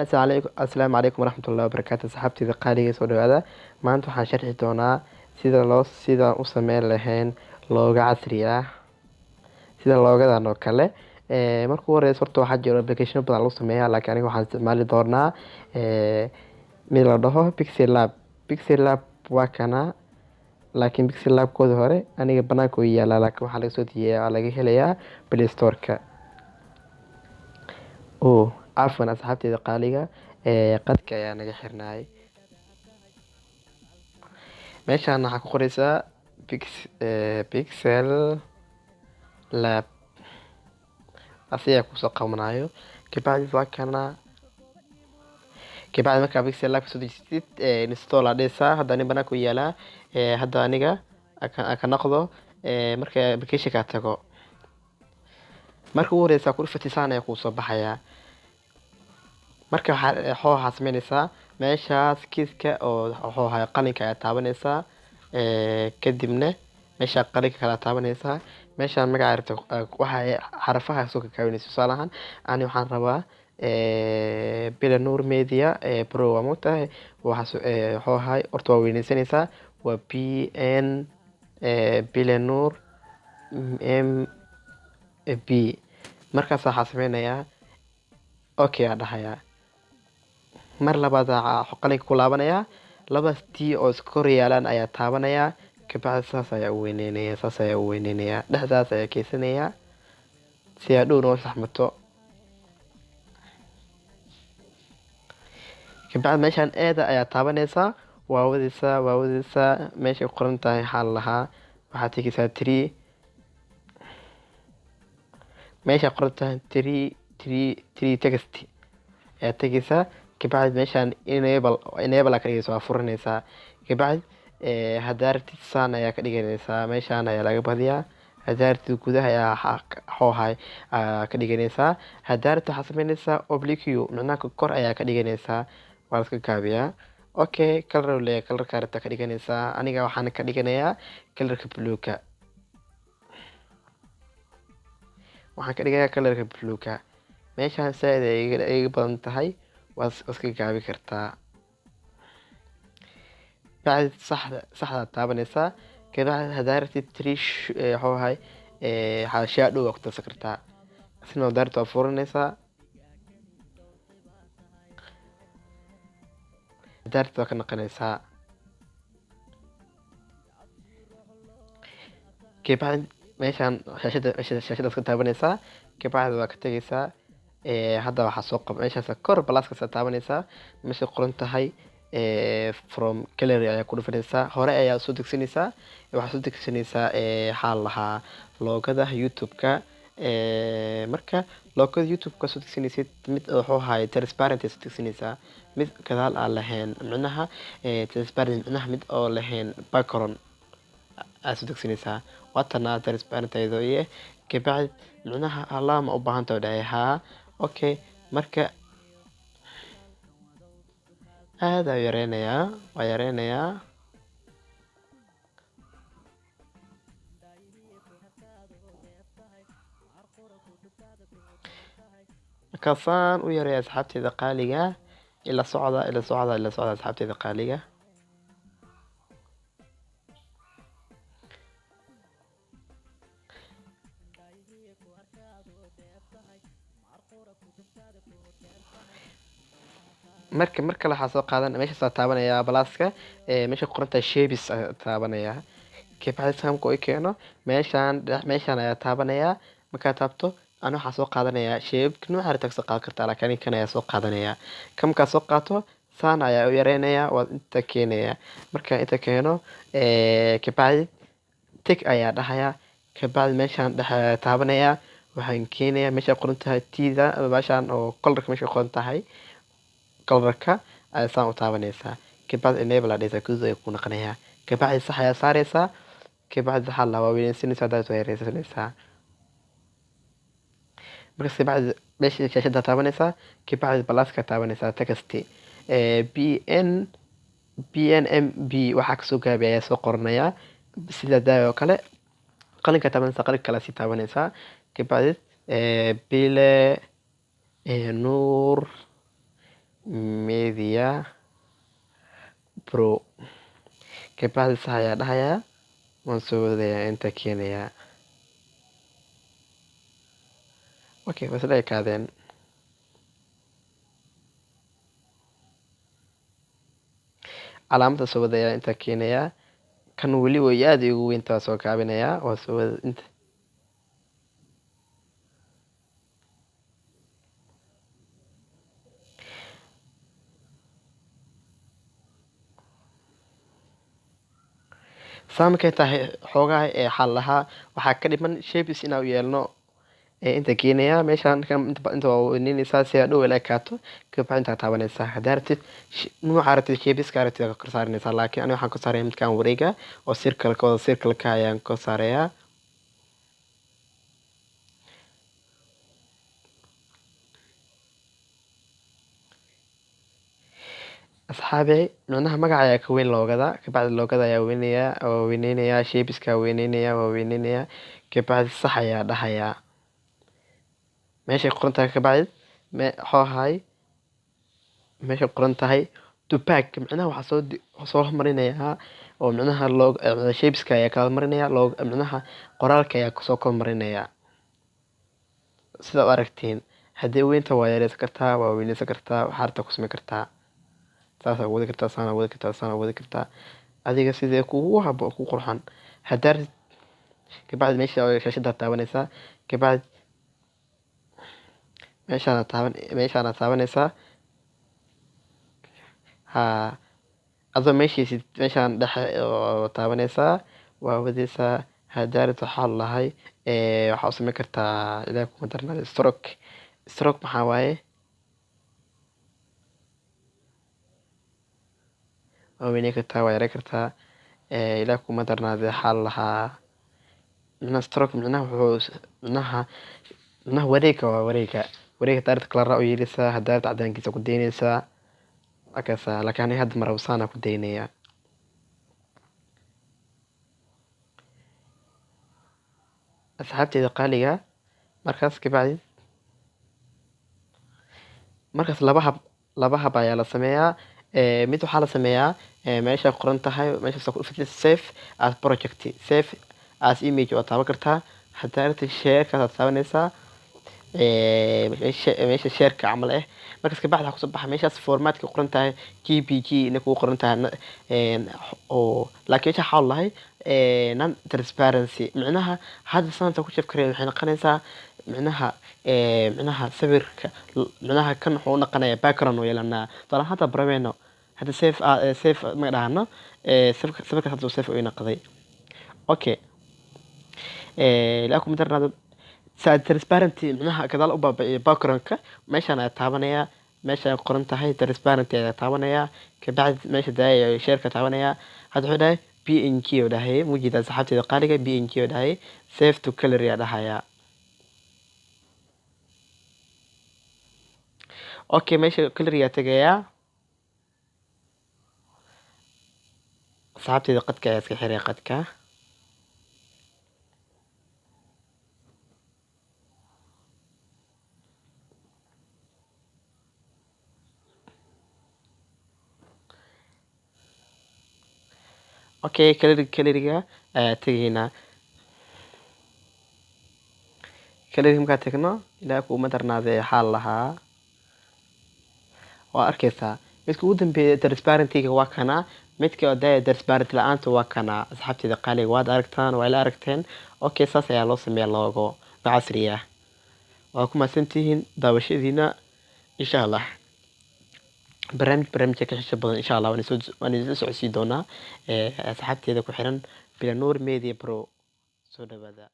Asalaamu calaykum waraxmatullahi wabarakaatu. Asxaabteyda qaaliga, soo dhawaada. Maanta waxaan sharxi doonaa sida loo sidaan u sameyn lahayn logo casri ah sida logodan oo kale. Marka ugu horeyso, horta waxaa jiro application badan lagu sameeyaa, laakiin aniga waxaan isticmaali doonaa mid la dhaho Pixel Lab. Pixel Lab waa kana, laakiin Pixel Lab kooda hore aniga banaanka u yaalaa, laakiin waxaa laga soo dejiyaa, laga helayaa Play Store-ka. Oh, cafwan asxaabteyda qaaliga, qadka ayaa naga xirnaay. Meeshaan waxaa ku qoreysaa Pixel Lab, asigaa kusoo qabanayo. Kabacdi waa kana. Kabacdi markaa Pixel Lab kasoo dejisatid, install aa dheheysaa. Hadda ani banaanka u yaalaa. Hadda aniga ka noqdo. Marka application-ka tago, marka ugu horeysa ku dhufatid, saan ayaa kuusoo baxayaa. Marka waxaa sameyneysaa, meeshaas kiiska oo wuxuu ahay qalinka ayaa taabaneysaa. Kadibna meesha qalinka kala taabaneysaa, meeshaan magaca rabto, waxa xarafaha soo kakaabineysa. Tusaale ahaan, ani waxaan rabaa Bila Nuur Media Pro, waa mogtahay. Waxaas wuxuu ahay, horta waa weyneysaneysaa, waa B N Bila Nuur M B. Markaas waxaa sameynayaa, okay aa dhahayaa. Mar labaad qalinka ku laabanayaa, labadaas T oo iska kor yaalaan ayaa taabanayaa. Kabacdi saas ayaa u weyneynaya, saas ayaa u weyneynaya, dhexdaas ayaa keysanayaa si aa dhow noo saxmato. Kabacdi meeshaan eeda ayaa taabaneysaa, waa wadeysaa, waa wadeysaa. Meeshay ku qoran tahay waxaa la lahaa, waxaad tegeysaa three, meesha qoran tahay three three three text ayaa tegeysaa. Kabacdi meeshaan enable aa ka dhigeysaa, waa furaneysaa. Kabacdi haddaa rabtid saan ayaa ka dhiganeysaa, meeshaan ayaa laga badiyaa. Haddaa rabtid gudaha ayaa xoohay ka dhiganeysaa. Haddaa rabtid waxaa sameyneysaa oblique, micnaha kor ayaa ka dhiganeysaa, waa la iska gaabiyaa. Okay, color uu leeyahay, colorka rabta ka dhiganeysaa. Aniga waxaan ka dhiganayaa colorka buluuga, waxaan ka dhigayaa colorka buluuga. Meeshaan saaid ay iga badan tahay, waa iska gaabi kartaa. Bacdi saxda taabaneysaa. Kabacdi haddaa rabtid three wuxuu ahay shadow waa ku darsan kartaa isna. Haddaa rabtid waa furaneysaa, haddaa rabtid waa ka naqaneysaa. Kabacdi meeshaan shaashada, shaashadaas ka taabaneysaa. Kabacdi waa ka tegeysaa. Hadda waxaa soo qab meeshaas kor balaaskaas taabaneysaa, meeshay qoran tahay from gallery ayaa ku dhufaneysaa. Hore ayaa soo degsaneysaa, waxaa soo degsaneysaa waxaa la lahaa logoda YouTube-ka. Marka logoda YouTube-ka soo degsaneysid, mid wuxuu ahay transparent ayaa soo degsaneysaa, mid gadaal aan lahayn, micnaha transparent, micnaha mid oo lahayn background aad soo degsaneysaa. Waatana transparent ayadoo iye. Kabacdi micnaha allah ma u baahan tahay, dhahay haa, okay. Marka aad ayuu yareynayaa, waa yareynayaa. Markaasaan u yareeya, asxaabteyda qaaliga, ila socda, ila socda, ila socda, asxaabteyda qaaliga. Marka mar kale waxaa soo qaadan, meeshaas waa taabanayaa balaaska, meesha ku qoran tahay shapes ayaa taabanayaa. Kabacdi saamka i keeno, meeshaan meeshaan ayaa taabanayaa. Markaa taabto, ani waxaa soo qaadanayaa shape nooca rabta kasoo qaadan kartaa, laakiin aniga kan ayaa soo qaadanayaa. Kan markaa soo qaato, saan ayaa u yareynayaa, waa inta keenayaa. Marka inta keeno, kabacdi tick ayaa dhahayaa. Kabacdi meeshaan dhex taabanayaa, waxaan keenayaa meesha qoran tahay tida, meeshaan oo colorka, meesha qoran tahay colorka ayaa saan u taabaneysaa. Kabacdi enable aa dheheysaa, guduud ayuu ku noqonayaa. Kabacdi sax ayaa saareysaa. Kabacdi waxaa la waa weyneysaneysaa, haddaa waa yareysaneysaa. Markaas kabacdi meesha shaashada taabaneysaa, kabacdi balaaska taabaneysaa, text B N B N M B waxaa kasoo gaabiya ayaa soo qoranayaa. Sida daa oo kale qalinka taabaneysaa, qalinka kale sii taabaneysaa. Kabacdi Bile Nuur. Media Pro. Kabacdi sax ayaa dhahayaa, waan soo wadayaa, inta keenayaa. Okay, waa isla ekaadeen. Calaamada soo wadayaa, inta keenayaa. Kan weli way aad igu weyntaa, soo gaabinayaa, waa soo wada inta. Saa markay tahay xoogaha ee xal lahaa waxaa ka dhiman shapes inaan u yeelno. Ee inta keenayaa meeshaan kan inta waa weyneyneysaa si aad dhow ila ekaato. Kabacdi intaa taabanaysaa, haddaa rabtid nuuca rabtid shapeska rabtid aad kor saaranaysaa, laakiin aniga waxaan kor saaraya midkaan wareega oo circle-ka wada, circle-ka ayaan kor saarayaa. Asxaabi, micnaha magaca ayaa ka weyn loogada. Kabacdi loogada ayaa weynayaa oo weyneynayaa, shapeska weyneynaya, waa weyneynayaa. Kabacdi sax ayaa dhahayaa, meeshay qoran tahay. Kabacdi xoohay meeshay qoran tahay to back, micnaha waxaa soo hormarinayaa oo micnaha loog shapeska ayaa kala marinaya loog, micnaha qoraalka ayaa soo kor marinaya. Sida u aragtiin, haddii weynta waa yareysan kartaa, waa weyneysan kartaa, waxaa rabtaa ku sameyn kartaa. Saasaa wadi kartaa, saana wadi kartaa, saana wadi kartaa, adiga sidee kugu habo ku qurxan haddaa rabtid. Kabacdi meesha shaashada taabanaysaa, kabacdi meeshaana taaban, meeshaana taabanaysaa. Haa, adoo meeshiisid meeshaan dhexe oo taabanaysaa, waa wadaysaa. Haddaa rabtid waxaa lahay waxaa u sameyn kartaa, ilaah kuma darnaade, stroke. Stroke maxaa waaye? Waa weyneyn kartaa, waa yareyn kartaa. Ilaah kuma darnaade, waxaa lahaa micnaha stroke, micnaha wuxuu micnaha wareega, waa wareega. Wareega haddaa rabtid kalara u yeeleysaa, haddaa rabtid cadaankiisa ku daynaysaa markaasa, laakiin aniga hadda marabo, saana ku daynayaa. Asxaabteyda qaaliga, markaas kabacdi markaas laba hab ayaa la sameeyaa. Mid waxaa la sameeyaa meesha qoran tahay, meeshaas ku dhufatid save as project, save as image waa taaban kartaa. Haddaa rabtid share-kaas aad taabanaysaa, meesha share-ka camal ah. Markaas kabacdi waxaa kusoo baxa meeshaas formatka qoran tahay JPG inay kugu qoran tahay oo, laakiin meesha waxaa lahay non transparency. Micnaha hadda saanta ku save karaya waxay noqonaysaa micnaha sawirka, micnaha kan wuxuu u noqonayaa background oo yeelanaa. Tusaale hadda baraweyno, hadda save ma dhahano, sawirkaas hadda save uu noqday. Okay, ilaa kuma darnaado saa transparency, micnaha gadaal u baaba'iyo background-ka. Meeshaan ayaa taabanaya, meesha ay qoran tahay transparency ayaa taabanaya. Kabacdi meesha daaya share-ka taabanaya. Hadda wuxuu dhahay PNG oo dhahay mujida. Asxaabteyda qaaliga, PNG oo dhahay, save to gallery ayaa dhahaya. Okay, meesha gallery ayaa tegayaa. Asxaabteyda, qadka ayaa iska xiray qadka. Okay, gallery-ga ayaa tegaynaa. Gallery markaa tagno, ilaa kuuma darnaadee, waxaa lahaa waa arkeysaa midka ugu dambeeya transparency-ga waa kana, midka daya transparent la-aanta waa kana. Asxaabteyda qaaliga, waad aragtaan, waa ila aragteen. Okay, saas ayaa loo sameeyaa logo casri ah. Waa ku mahadsantihiin daawashadiina. Insha Allah barnaamijka ka xiiso badan insha Allah waan idin socodsiin doonaa. Asxaabteeda ku xiran Bilanuur Media Pro, soo dhawaada.